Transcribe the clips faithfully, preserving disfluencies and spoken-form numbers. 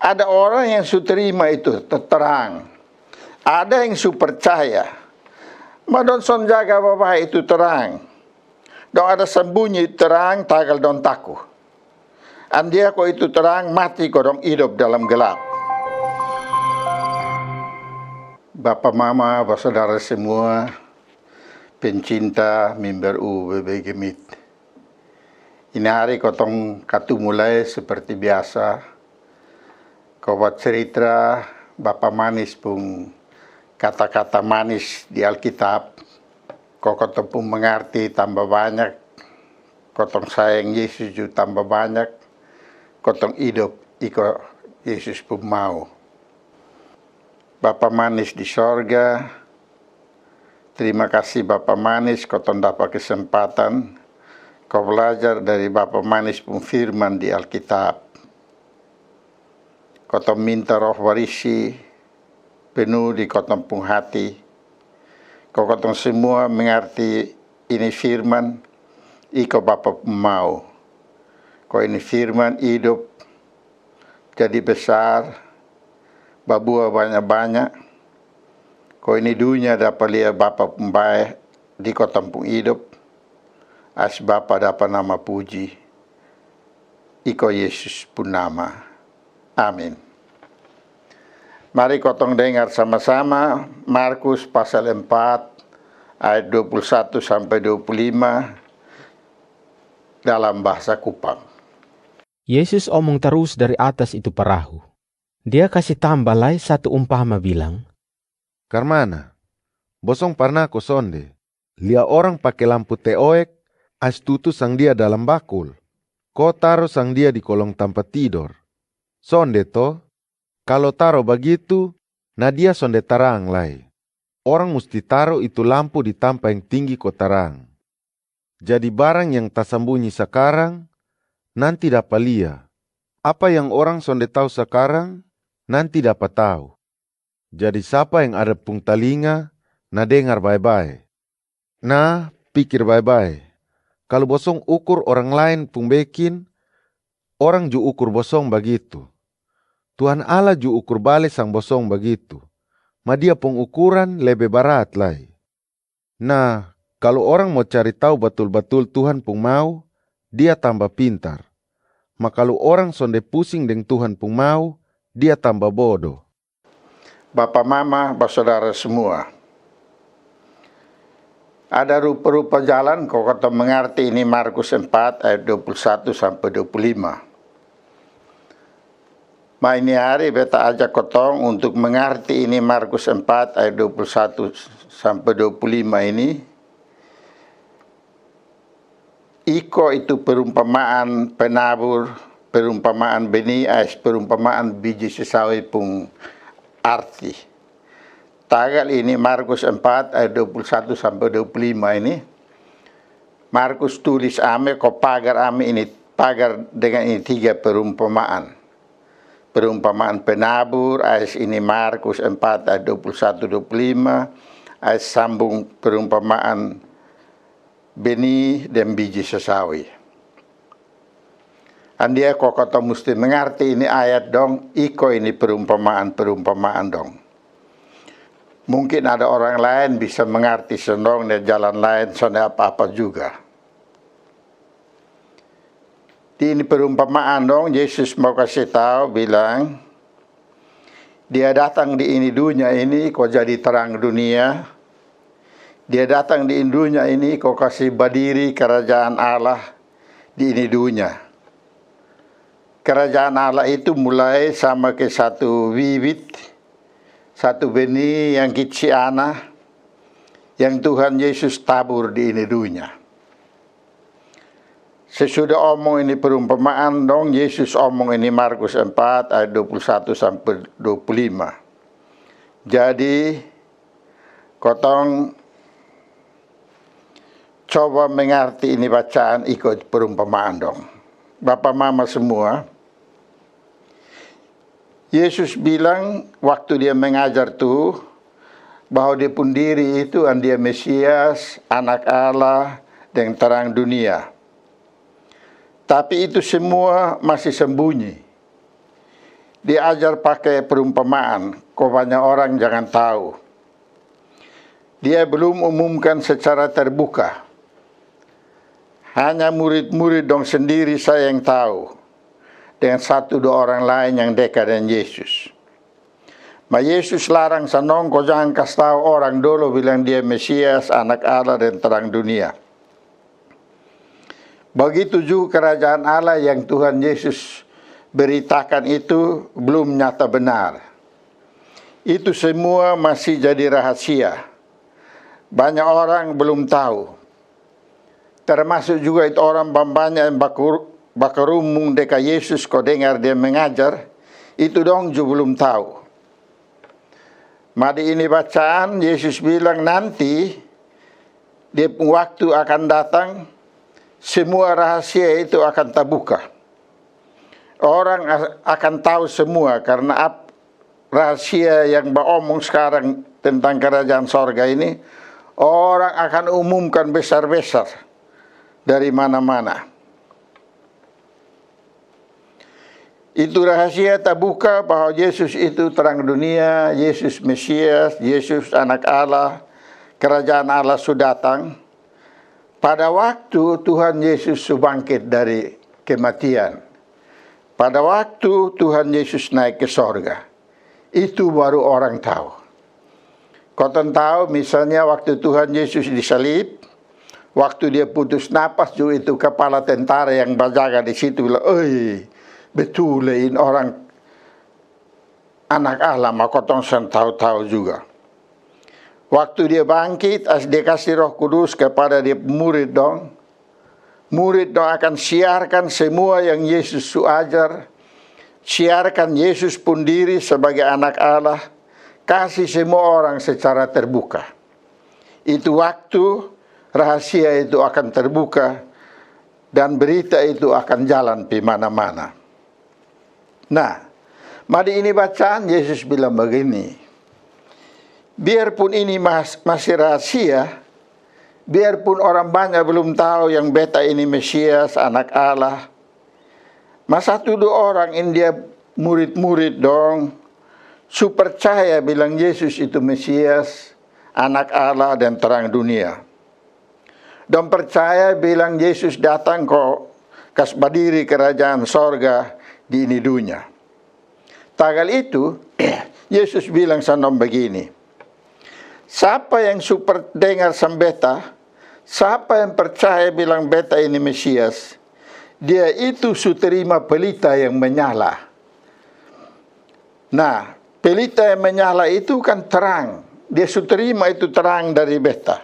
Ada orang yang su terima itu terang. Ada yang su percaya. Ma dong son jaga babae itu terang. Dong ada sambunyi terang tagal dong taku. Andia ko itu terang mati ko dong idop dalam gelap. Bapa mama basodara semua, pencinta mimbar U B B Gemit. Ini hari kotong katumu lai seperti biasa. Ko bacerita Bapa Manis pung kata-kata manis di Alkitab. Ko kotong pung mengarti tamba banyak, kotong sayang Yesus ju tamba banyak, kotong idop iko Yesus pung mau. Bapa Manis di sorga, terima kasih Bapa Manis kotong dapa kesempatan ko belajar dari Bapa Manis pung firman di Alkitab. Kotong minta Roh Barisi penuh di kotong pung hati. Ko kotong semua mengarti ini firman, iko Bapa pung mau. Ko ini firman idop, jadi besar, babua banya-banya. Ko ini dunya dapa lia Bapa pung bae di kotong pung idop. Ais Bapa dapa nama puji. Iko Yesus pung nama. Amin. Mari kotong dengar sama-sama Markus pasal empat ayat dua puluh satu sampai dua puluh lima dalam bahasa Kupang. Yesus omong tarús dari atas itu parahu. Dia kasi tamba lai satu umpama bilang, Karmana, bosong parna ko sonde lia orang pake lampu teoek ais tutu sang dia dalam bakul, ko taro sang dia di kolong tampa tidor? Sonde to? Kalo taro bagitu, na dia sonde tarang lai. Orang musti taro itu lampu di tampa yang tinggi ko tarang. Jadi barang yang tasambunyi sakarang, nanti dapa lia. Apa yang orang sonde tau sakarang, nanti dapa tau. Jadi sapa yang ada pung talinga, na dengar bae-bae. Na, pikir bae-bae. Kalo bosong ukur orang laen pung bekin, orang ju ukur bosong bagitu. Tuhan Allah ju ukur bale sang bosong bagitu. Ma Dia pung ukuran lebe barat lai. Na, kalo orang mo cari tau batul-batul Tuhan pung mau, dia tamba pintar. Ma kalo orang sonde pusing deng Tuhan pung mau, dia tamba bodo. Bapa mama basodara semua, ada rupa-rupa jalan ko kotong mengarti ini Markus empat ayat dua puluh satu sampai dua puluh lima. Ma ini hari beta ajak kotong untuk mengarti ini Markus empat ayat dua puluh satu sampai dua puluh lima ini. Iko itu perumpamaan penabur, perumpamaan beni ais perumpamaan biji sesawi pung arti. Tagal ini Markus empat ayat dua puluh satu sampai dua puluh lima ini. Markus tulis ame ko pagar ame ini pagar dengan ini tiga perumpamaan. Perumpamaan penabur ais ini Markus empat ayat dua puluh satu dua puluh lima, ais sambung perumpamaan beni deng biji sesawi. Andia ko kotong musti mengarti ini ayat dong, iko ini perumpamaan-perumpamaan dong. Mungkin ada orang laen bisa mengarti son dong deng jalan laen sonde apa-apa juga. Di ini perumpamaan dong, Yesus mau kasi tau bilang, Dia datang di ini dunya ini ko jadi tarang dunia. Dia datang di ini dunya ini ko kasi badiri karajaan Allah di ini dunya. Karajaan Allah itu mulai sama ke satu bibit, satu beni yang kicik ana, yang Tuhan Yesus tabur di ini dunya. Sesudah omong ini perumpamaan dong, Yesus omong ini Markus empat ayat dua puluh satu sampai dua puluh lima. Jadi kotong coba mengarti ini bacaan iko perumpamaan dong. Bapa mama semua, Yesus bilang waktu Dia mengajar tu bahwa Dia pung diri itu andia Mesias, Anak Allah, deng tarang dunia. Tapi itu semua masih sembunyi. Dia ajar pake perumpamaan, ko banya orang jangan tau. Dia belum umumkan secara terbuka. Hanya murid-murid dong sendiri sa yang tau, dengan satu dua orang laen yang deka deng Yesus. Ma Yesus larang sanong ko jangan kas tau orang dolo bilang Dia Mesias, Anak Allah, deng terang dunia. Bagitu ju Kerajaan Allah yang Tuhan Yesus beritakan itu belum nyata benar. Itu semua masih jadi rahasia. Banya orang belum tau. Termasuk juga itu orang bambanya yang bakur- bakarumung deka Yesus ko dengar Dia mengajar, itu dong ju belum tau. Ma di ini bacaan, Yesus bilang nanti Dia pung waktu akan datang, semua rahasia itu akan tabuka. Orang a- akan tau semua karna ap- rahasia yang baomong skarang tentang Kerajaan Sorga ini, orang akan umumkan besar-besar dari mana-mana. Itu rahasia tabuka bahwa Yesus itu terang dunia, Yesus Mesias, Yesus Anak Allah, Kerajaan Allah su datang. Pada waktu Tuhan Yesus su bangkit dari kematian, pada waktu Tuhan Yesus naik ke sorga, itu baru orang tau. Kotong tau, misalnya waktu Tuhan Yesus disalib, waktu Dia putus napas ju, itu kapala tentara yang bajaga di situ bilang, "Oi, betul le ini orang Anak Allah, ma kotong son tau-tau juga." Waktu Dia bangkit, as Dia kasi Roh Kudus kepada Dia pung murid dong, murid dong akan siarkan semua yang Yesus su ajar, siarkan Yesus pung diri sebagai Anak Allah, kasi semua orang secara terbuka. Itu waktu rahasia itu akan terbuka dan berita itu akan jalan pi mana-mana. Nah, ma di ini bacaan Yesus bilang bagini, biarpun ini mas- masih rahasia, biarpun orang banya belum tau yang Beta ini Mesias, Anak Allah, ma satu dua orang ini Dia murid-murid dong su percaya bilang Yesus itu Mesias, Anak Allah, dan terang dunia. Dong percaya bilang Yesus datang ko kas badiri Kerajaan Sorga di ini dunya. Tagal itu, Yesus bilang sang dong bagini, sapa yang su per- dengar sang Beta, sapa yang percaya bilang Beta ini Mesias, dia itu su terima pelita yang menyala. Nah, pelita yang menyala itu kan terang. Dia su terima itu terang dari Beta.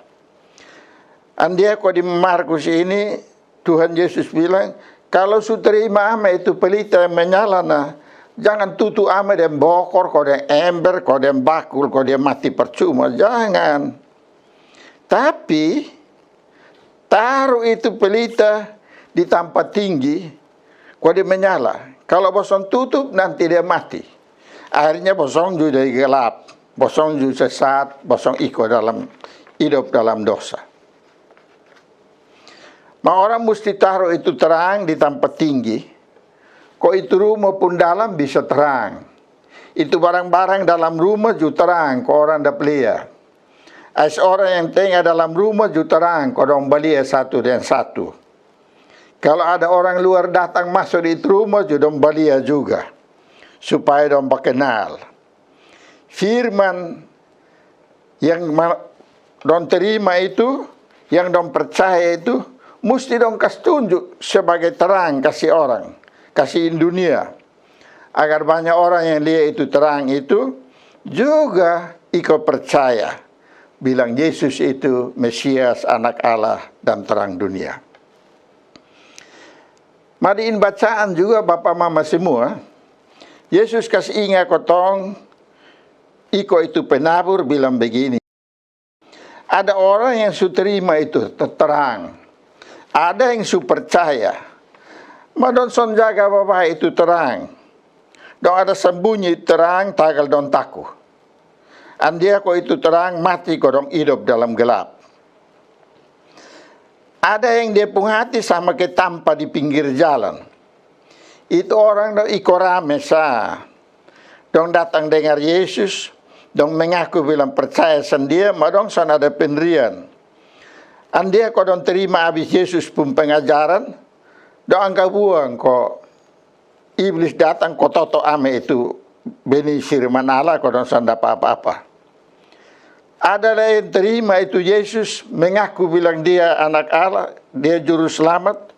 Andia ko di Markus ini, Tuhan Yesus bilang, kalo su terima ama itu pelita yang menyala, na, jangan tutu ama deng bokor, ko deng ember, ko deng bakul, ko dia mati percuma. Jangan. Tapi, taru itu pelita di tampa tinggi, ko dia menyala. Kalo bosong tutup, nanti dia mati. Akhirnya bosong ju jadi gelap, bosong ju sesat, bosong iko dalam, idop dalam dosa. Ma orang musti taru itu terang di tampa tinggi, ko itu ruma pung dalam bisa terang. Itu barang-barang dalam ruma ju terang, ko orang dapa lia. Ais orang yang tenga dalam ruma ju terang, ko dong balia satu deng satu. Kalo ada orang luar datang maso di itu ruma ju, dong balia juga, supaya dong bakenal. Firman yang ma- dong terima itu, yang dong percaya itu, musti dong kas tunju sebagai terang kasi orang, kasi dunia, agar banya orang yang lia itu terang itu juga iko percaya bilang Yesus itu Mesias, Anak Allah, dan terang dunia. Ma di ini bacaan juga, bapa mama semua, Yesus kasi inga kotong, iko itu penabur bilang bagini, ada orang yang su terima itu te- terang, ada yang su percaya, ma dong son jaga babae itu terang. Dong ada sambunyi terang tagal dong taku. Andia ko itu terang mati, ko dong idop dalam gelap. Ada yang dia pung hati sama ke tampa di pinggir jalan. Itu orang dong iko rame sa. Dong datang dengar Yesus, dong mengaku bilang percaya sang Dia, ma dong son ada pendrian. Andia ko dong terima abis Yesus pung pengajaran, dong angka buang ko iblis datang ko toto ame itu beni firman Allah ko dong son dapa apa-apa. Ada lai yang terima itu Yesus, mengaku bilang Dia Anak Allah, Dia Juru Selamat,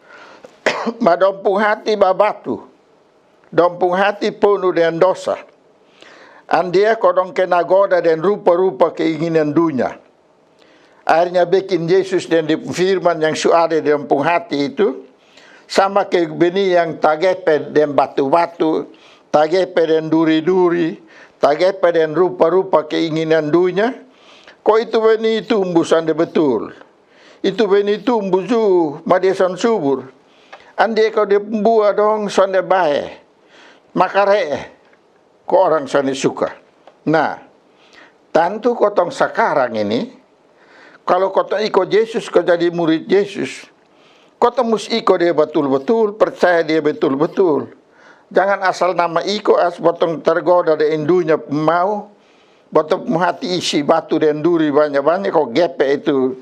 ma dong pung hati babatu, dong pung hati ponu dengan dosa. Andia ko dong kena goda dengan rupa-rupa keinginan dunia. Akhirnya bikin Yesus deng Dia pung firman yang su ada di dong pung hati itu, sama ke beni yang tagepe deng batu-batu, tagepe deng duri-duri, tagepe deng rupa-rupa keinginan dunia, ko itu beni tumbu sonde betul. Itu beni tumbu ju ma dia son subur. Andia ko dia pung bua dong sonde bae, makare'e ko orang sonde suka. Nah, tantu kotong sakarang ini, kalo kotong iko Yesus ko jadi murid Yesus, kotong mus iko Dia betul-betul, percaya Dia betul-betul. Jangan asal nama iko, as botong tergoda deng dunia pung mau, botong pung hati isi batu deng duri banya-banya, ko gepe itu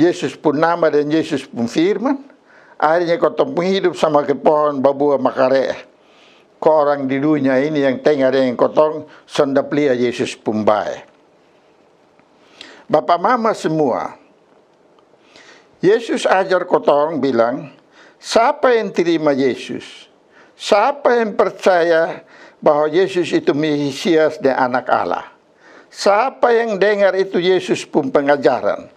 Yesus pung nama deng Yesus pung firman. Akhirnya kotong pung hidup sama ke pohon babua makare'e ko orang di dunia ini yang tenga deng kotong son dapa lia Yesus pung bae. Bapa mama semua, Yesus ajar kotong bilang, sapa yang terima Yesus, sapa yang percaya bahwa Yesus itu Mesias dan Anak Allah, sapa yang dengar itu Yesus pung pengajaran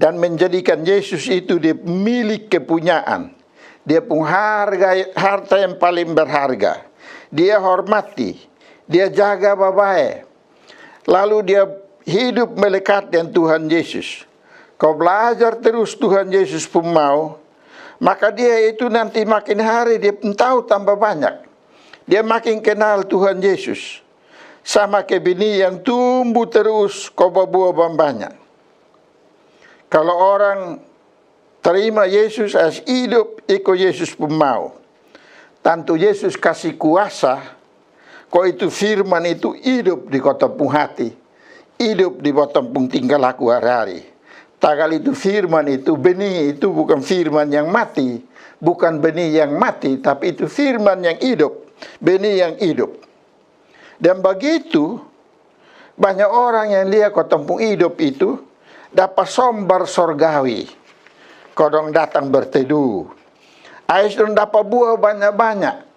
dan menjadikan Yesus itu dia milik kepunyaan, dia pung harga, harta yang paling berharga, dia hormati, dia jaga babae, lalu dia hidup melekat dengan Tuhan Yesus, ko belajar terus Tuhan Yesus pung mau, maka dia itu nanti makin hari dia pung tau tamba banyak. Dia makin kenal Tuhan Yesus. Sama ke bini yang tumbu terus ko babua bambanya. Kalo orang tarima Yesus as idop iko Yesus pung mau, tantu Yesus kasi kuasa ko itu firman itu idop di kotong pung hati, idop di botong pung tingkah laku hari-hari. Tagal itu firman itu, beni itu bukan firman yang mati, bukan beni yang mati, tapi itu firman yang idop, beni yang idop. Dan bagitu, banya orang yang lia kotong pung idop itu dapa sombar sorgawi ko dong datang bertedu. Ais dong dapa bua banya-banya.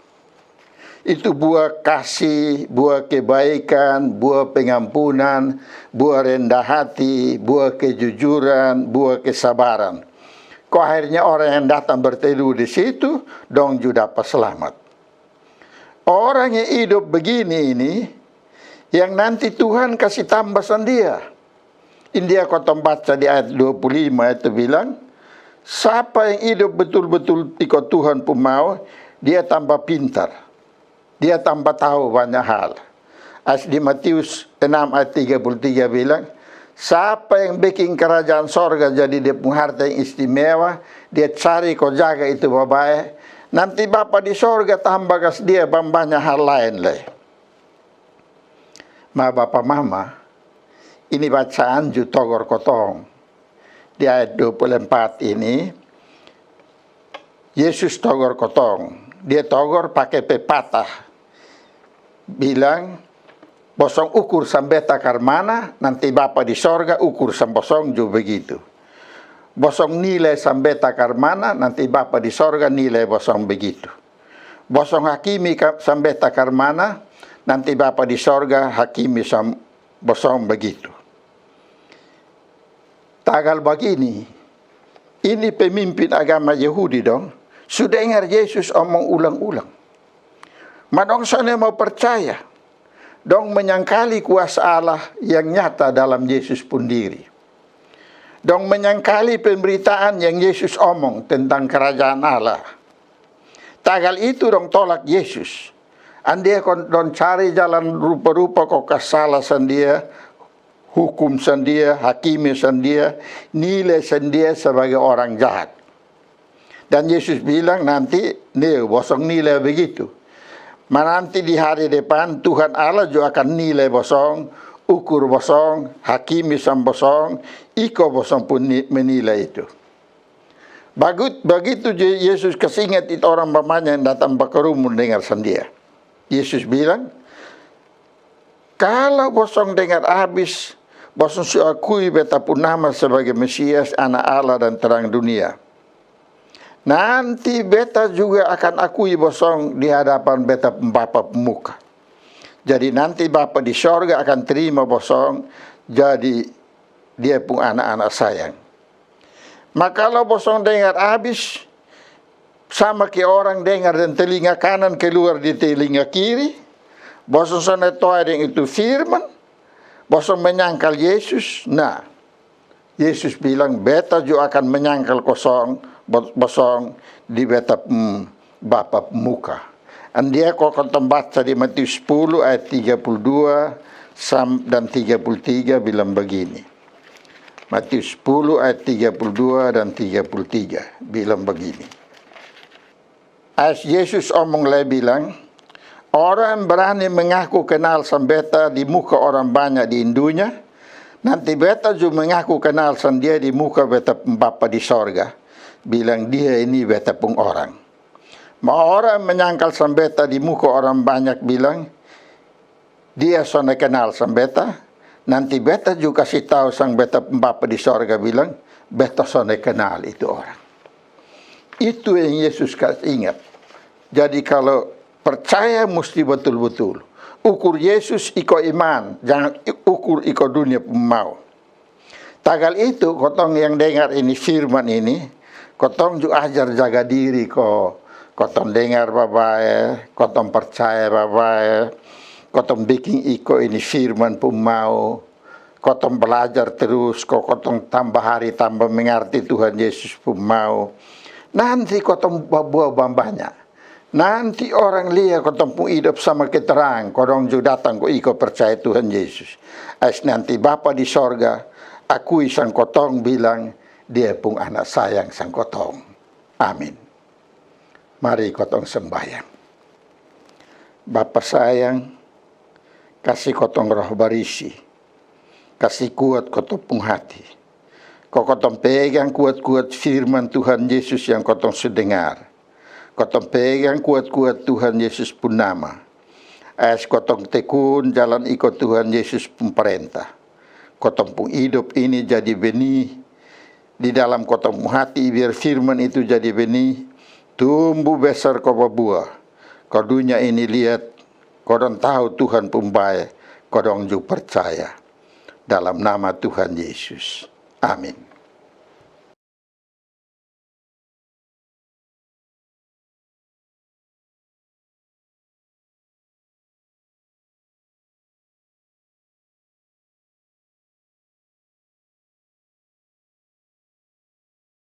Itu bua kasi, bua kebaikan, bua pengampunan, bua rendah hati, bua kejujuran, bua kesabaran. Ko akhirnya orang yang datang bertedu di situ, dong ju dapa slamat. Orang yang idop begini ini, yang nanti Tuhan kasi tamba sang dia. India kotong baca di ayat dua puluh lima itu bilang, sapa yang idop betul-betul iko Tuhan pung mau, dia tamba pintar. Dia tamba tau banya hal. As di Matius enam ayat tiga puluh tiga bilang, sapa yang bekin karajaan sorga jadi dia pung harta yang istimewa, dia cari ko jaga itu babae, nanti Bapa di sorga tamba kas dia bambanya hal laen lai. Ma bapa mama, ini bacaan ju togor kotong. Di ayat dua puluh empat ini, Yesus togor kotong. Dia togor pake pepatah. Bilang, bosong ukur sang beta karmana, nanti Bapa di sorga ukur sang bosong ju begitu. Bosong nilai sang beta karmana, nanti Bapa di sorga nilai bosong begitu. Bosong hakimi ka-, sang beta karmana, nanti Bapa di sorga hakimi sang bosong begitu. Tagal bagini, ini pemimpin agama Yahudi dong su dengar Yesus omong ulang-ulang. Ma dong sonde mau percaya. Dong menyangkali kuasa Allah yang nyata dalam Yesus pun diri. Dong menyangkali pemberitaan yang Yesus omong tentang kerajaan Allah. Tagal itu dong tolak Yesus. Andia ko dong cari jalan rupa-rupa ko kas sala sang dia, hukum sang dia, hakimi sang dia, nilai sang dia sebagai orang jahat. Dan Yesus bilang nanti, neu, bosong nilai begitu. Ma nanti di hari depan Tuhan Allah ju akan nilai bosong, ukur bosong, hakimi sang bosong, iko bosong pun ni- menilai itu. Bagut- bagitu Yesus kasi ingat itu orang bamanya yang datang bakarumun dengar sang Dia. Yesus bilang, kalau bosong dengar abis, bosong su akui beta pun nama sebagai Mesias, Anak Allah dan terang dunia. Nanti beta juga akan akui bosong di hadapan beta pun Bapa pun muka. Jadi nanti Bapa di sorga akan terima bosong jadi Dia pun anak-anak sayang. Ma kalau bosong dengar abis, sama ke orang dengar dan telinga kanan keluar di telinga kiri, bosong sonde toa deng itu firman, bosong menyangkal Yesus. Nah, Yesus bilang, beta ju akan menyangkal kosong, bo- bosong di beta pun Bapa pun muka. Andia ko kotong baca di Matius sepuluh ayat tiga puluh dua sam- dan tiga puluh tiga bilang bagini. Matius sepuluh ayat tiga puluh dua dan tiga puluh tiga bilang bagini. As Yesus omong lai bilang, orang yang berani mengaku kenal sang beta di muka orang banyak di indunya, nanti beta ju mengaku kenal sang dia di muka beta pun Bapa di sorga, bilang dia ini beta pun orang. Ma orang yang menyangkal sang beta di muka orang banyak bilang, dia sonde kenal sang beta, nanti beta ju kasi tau sang beta pun Bapa di sorga bilang, beta sonde kenal itu orang. Itu yang Yesus kasi ingat. Jadi kalau percaya musti betul-betul. Ukur Yesus iko iman, jangan i- ukur iko dunia pun mau. Tagal itu, kotong yang dengar ini firman ini, kotong ju ajar jaga diri ko. Kotong dengar babae, kotong percaya babae, kotong bikin iko ini firman pun mau. Kotong belajar terus ko, kotong tambah hari tambah mengerti Tuhan Yesus pun mau. Nanti kotong babua bambanya. Nanti orang lia kotong pun idop sama ke terang, ko dong ju datang ko iko percaya Tuhan Yesus. As nanti Bapa di sorga akui sang kotong bilang, dia pun anak sayang sang kotong. Amin. Mari kotong sembahyang. Bapa sayang, kasi kotong Roh Barisi, kasi kuat kotong pung hati. Ko kotong pegang kuat-kuat firman Tuhan Yesus yang kotong su dengar. Kotong pegang kuat-kuat Tuhan Yesus pun nama. As kotong tekun jalan iko Tuhan Yesus pun parenta. Kotong pung idop ini jadi benih di dalam kotong pung hati, biar firman itu jadi benih, tumbu besar ko babua. Ko dunya ini liat, ko dong tau Tuhan pung bae, ko dong ju percaya. Dalam nama Tuhan Yesus. Amin.